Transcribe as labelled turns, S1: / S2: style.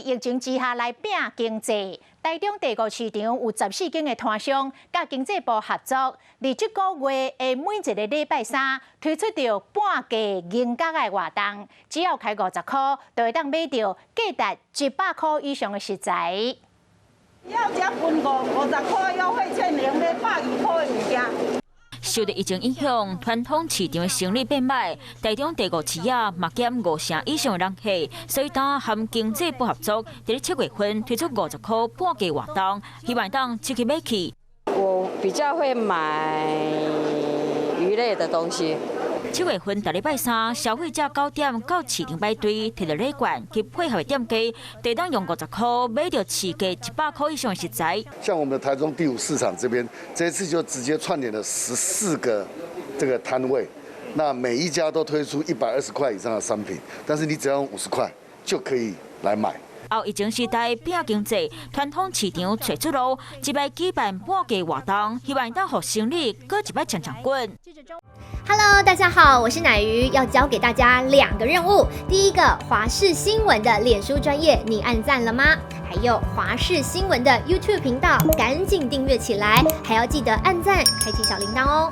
S1: 疫情之下來拚經濟，台中第五市場有14間的攤商，佮經濟部合作，佇這個月的每一个禮拜三推出著半價銀角的活動，只要開50箍，就會當買著價值100箍以上的食材。
S2: 要加分50塊優惠券，連買120塊的物件。
S3: 受著疫情影響，傳統市場的生意變䆀，台中第五市仔嘛減五成以上的人客，所以當和經濟部合作，佇咧7月份推出50箍半價活動，希望當刺激買氣。
S4: 我比較會買魚類的東西。
S3: 7月份逐禮拜三，消費者9點到市場排隊，提著禮券及配合的店家，就當用50箍買著市價100箍以上的食材。
S5: 像我們的台中第五市場這邊，這次就直接串聯了14個這個攤位，那每一家都推出120塊以上的商品，但是你只要用50塊就可以來買。
S3: 後疫情時代拚經濟，傳統市場揣出路，這擺舉辦半價活動，希望當予生意閣一擺衝衝滾。
S6: Hello，大家好，我是奶魚，要交給大家兩個任務。第一個，華視新聞的臉書專頁，你按讚了嗎？還有華視新聞的 YouTube 頻道，趕緊訂閱起來，還要記得按讚，開啟小鈴鐺哦。